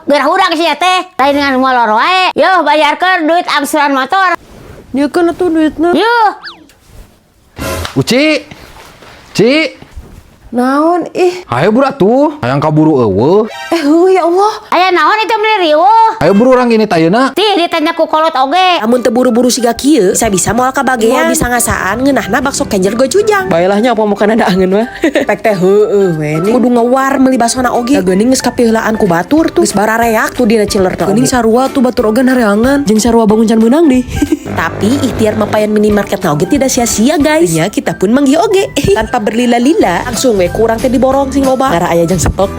Geura hurang sia teh. Lain ngan molor wae. Yo bayarkeun duit angsuran motor. Nyiekeun atuh duitna. Yo. Uci. Ci. Naon ih? Ayo buru atuh, hayang kaburu euweuh. Eh heuh ya Allah. Aya naon itu meuli riweuh? Ayo buru urang gini ayeuna. Tih ditanya ku kolot oge. Amun teu buru-buru siga kieu, bisa-bisa moal kabagean. Moal bisa ngasaan ngeunahna bakso kenjer gochujang. Bae lah nya apa bukan ada angin mah. Pek teh heueuh we ni. Kudu ngewar meuli basona oge. Da geuning geus kapiheulaan ku batur tuh. Geus barareak tuh dina ciler teh. Geuning sarua tuh batur oge hareangan. Jeung sarua bangun can meunang deh. Tapi ikhtiar mapayan minimarket na oge tidak sia-sia guys. Nya kita pun manggih oge. Tanpa berlila-lila, langsung we kurang teh diborong sing loba. Ngarah aya jang stok.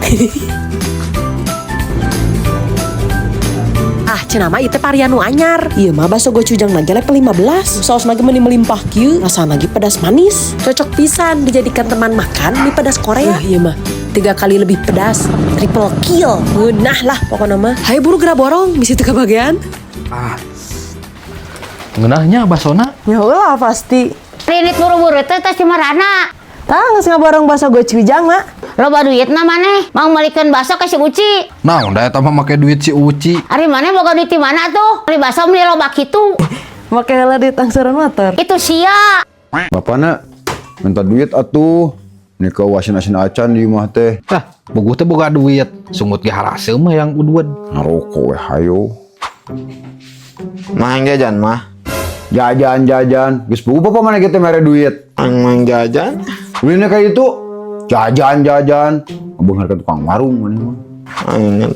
Ah, cenah mah ieu teh varian nu anyar. Ieu mah bakso gochujang na ge level 15. Saos ge meuni melimpah kieu, rasana ge pedas manis. Cocok pisan dijadikan teman makan mie pedas Korea. Ieu mah 3 kali lebih pedas, triple kill. Ngeunah lah pokokna mah. Hayu buru geura borong, bisi teu kabagean. Ah. Ngeunahnya basona. Ya lah pasti. Rinit buru-buru teh teh cimarana. Tah geus ngaborong bakso gochujang, Mak. Loba duitna maneh. Mang meulikeun bakso ka si Uci. Naon da eta mah make duit si Uci. Ari maneh boga duit di mana tuh? Ari bakso meuli loba kitu. Make heula duit angsuran motor. Itu sia. Bapakna minta duit atuh. Nika wasin asin acan di imah teh. Tah, bogoh teh boga duit. Sungut ge haraseum mah yang udud. Ngarokok we hayo. Mang jajan mah. Jajan jajan. Geus puguh bapak mana kita mere duit. Mang mang jajan. Ulina kayak itu. Jajan jajan. Beunghar ka tukang warung maneh mah. Aing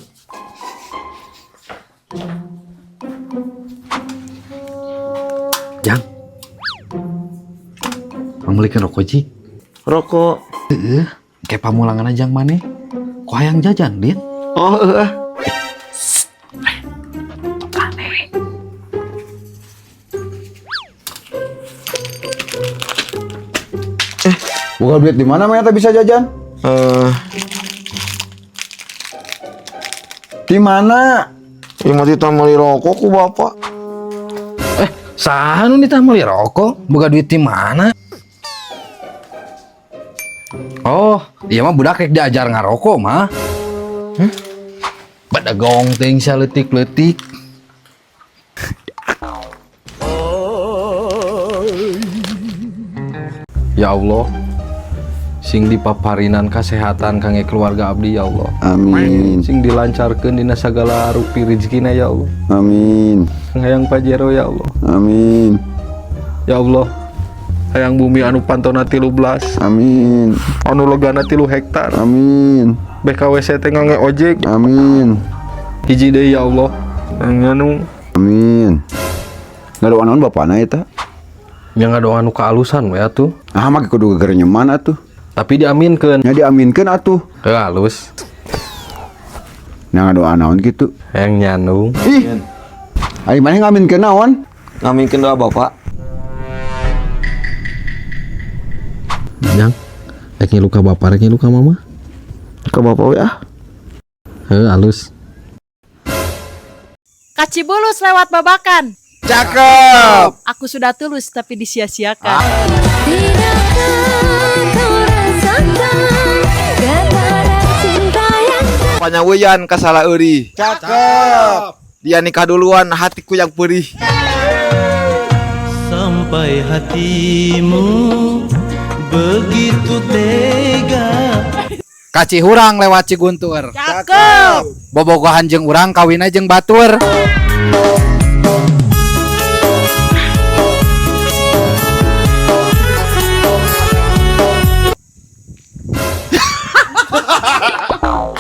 Jang. Pangmeulikeun rokok Ji. Rokok. Heeh, kayak pamulangan aja yang maneh. Kok hayang jajan, Din? Oh, heeh. Boga duit di mana mah eta bisa jajan? Di mana? Ieu mah titah meuli rokok ku bapak. Saha nu nitah meuli rokok? Boga duit di mana? Oh, iya mah budak rek diajar ngarokok mah. Huh? Badagong teuing saleutik-leutik. Ya Allah, sing dipaparinan kesehatan kangge keluarga abdi ya Allah. Amin. Sing dilancarkeun dina sagala rupi rezekina ya Allah. Amin. Hayang Pajero ya Allah. Amin. Ya Allah, hayang bumi anu pantona 13, Amin. anu legana 3 hektar. Amin. BKWC teh ngangge ojek. Amin. Hiji deui ya Allah. Anu Amin. Ngadoa naon bapana eta? Yang ngadoa anu kaalusan we atuh. Ah mah kudu gegerenyeman atuh. Tapi diaminkeun. Nya diaminkeun atuh. Heuh halus. Nya ngadoa naon kitu? Hayang nyandung. Ih. Ari maneh ngaminkeun naon? Ngaminkeun doa bapak. Jang, rek ngilu ka bapak, rek ngilu ka mama. Ka bapak we ah. Heuh halus. Kacibulus lewat Babakan. Cakep. Aku sudah tulus tapi disia-siakan. Tidakkah kau rasakan getaran cinta yang Panyaweyan kasala euri. Cakep. Dia nikah duluan, hatiku yang perih. Sampai hatimu begitu tega. Kacihurang lewat Ciguntur. Cakep. Bobogohan jeung urang kawina jeung batur.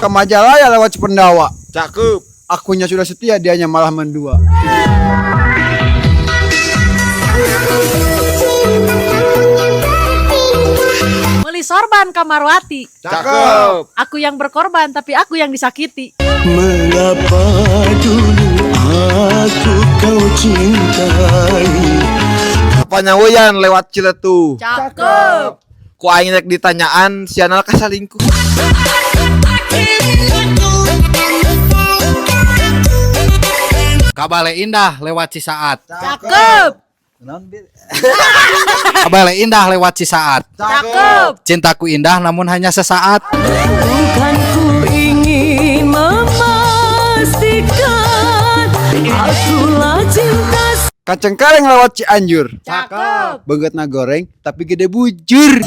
Ke Majalaya lewat Cipendawa. Cakep. Akunya sudah setia, dianya malah mendua. Beli sorban Kamarwati. Cakep. Aku yang berkorban tapi aku yang disakiti. Mengapa dulu aku kau cintai? Panyaweyan lewat Ciletuh. Cakep. Ku aing rek ditanyaan sianal kasalingkuh. Kabale Indah lewat Cisaat. Cakep. Kabale Indah lewat Cisaat. Cakep. Cintaku indah namun hanya sesaat. Bukan ku ingin memaksamu. Pastikan akulah cinta. Ka Cengkareng lewat Cianjur. Cakep. Beungeutna goreng tapi gede bujur.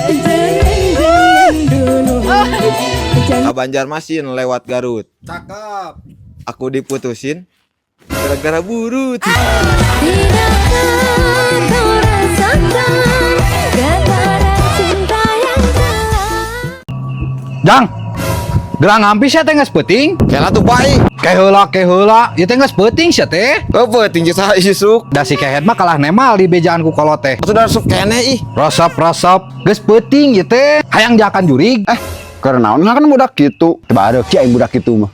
Ka Banjarmasin lewat Garut. Cakep. Aku diputusin gara-gara burut. Tidakkah kau rasakan getaran cinta yang telah Jang. Gerang ngampi sia teh geus peuting. Kela tuh baik. Keheula keheula, ieu teh geus peuting sia teh. Apa tinggi saha isuk? Da si kehed mah kalah nemal di bejaan ku kolot teh. Atuh resep keneh ih. Resep resep, geus peuting ieu teh. Hayang diakan jurig. Eh, karena naon kan budak kitu. Teu bareuk aing budak kitu mah.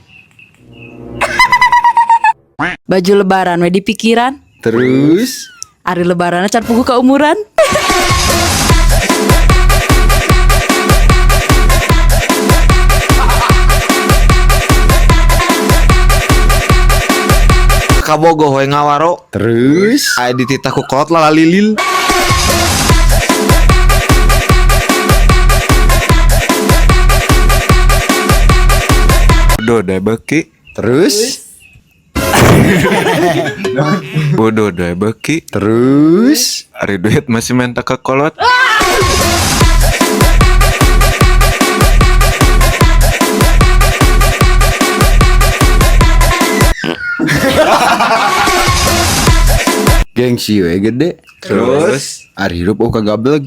Baju lebaran we di pikiran. Terus. Ari lebaran can puguh keumuran. Ka Bogoh we ngawaro. Terus. Aya dititah ku kolot lalalilil. Bodoh deh beki. Terus. Bodoh deh beki. Terus. Ari duit masih minta ke kolot. Gengsi we gede. Terus. Ari hirup oh kagableg.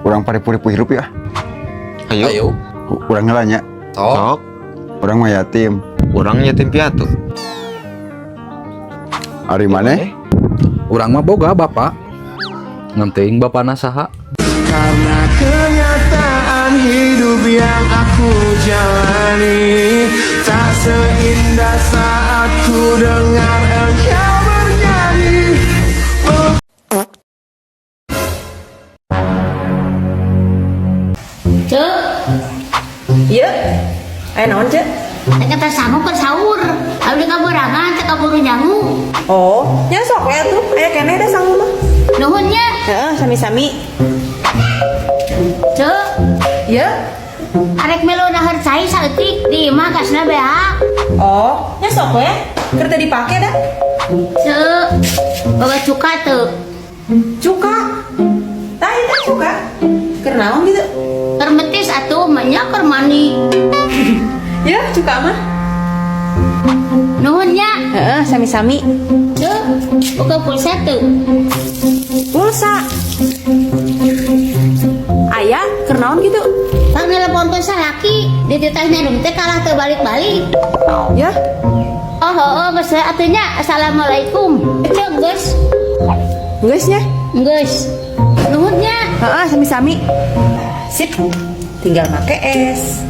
Urang paripuri hirup ya. Ayo. Ayo. Urang heula nya. Sok. Sok. Urang mah yatim. Urang yatim piatu. Ari maneh? Urang mah boga bapak. Ngan teuing bapana saha. Karena kenyataan hidup yang aku jalani tak seindah saat ku dengar engkau bernyanyi. Cek, Iya. Aya naon, Cek? teh sangu keur sahur. Abdi kaburangan teh kaburu nyangu. Oh, nya sok we atuh. Aya keneh da sangu mah. Nuhun nya. Heeh, sami-sami. Cek, Iya. arek melu dahar cai saeutik di imah gasna beak. Oh, nya sok we. Keur teu dipake dah. Cek, boga cuka teu. Cuka. Tah ieu teh cuka. Keur naon gitu? Keur metis atuh mah nya keur mandi. Ya, cuka mah. Nuhun nya. Heeh, sami-sami. Cek, boga pulsa teu. Pulsa. Aya, keur naon gitu? Pang nelponkeun salaki, dititah nyadung teh kalah teu balik-balik. Ya. Oh, geus we atuh nya. Assalamualaikum. Cek, geus. Geus nya. Geus. Nuhun nya. Heeh, sami-sami. Sip. Tinggal make es.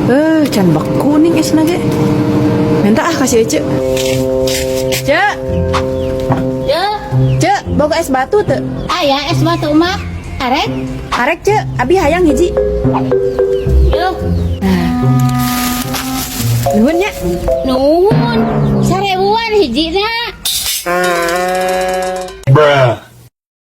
Eh, can beku nih esna ge. Minta ah kasih Ece. Cek, Ya, Cek, boga es batu teu? Aya es batu mah. Arek. Arek, Cek, abi hayang hiji. Yuk. Nuhun nya. Nuhun. 1000-an hijina.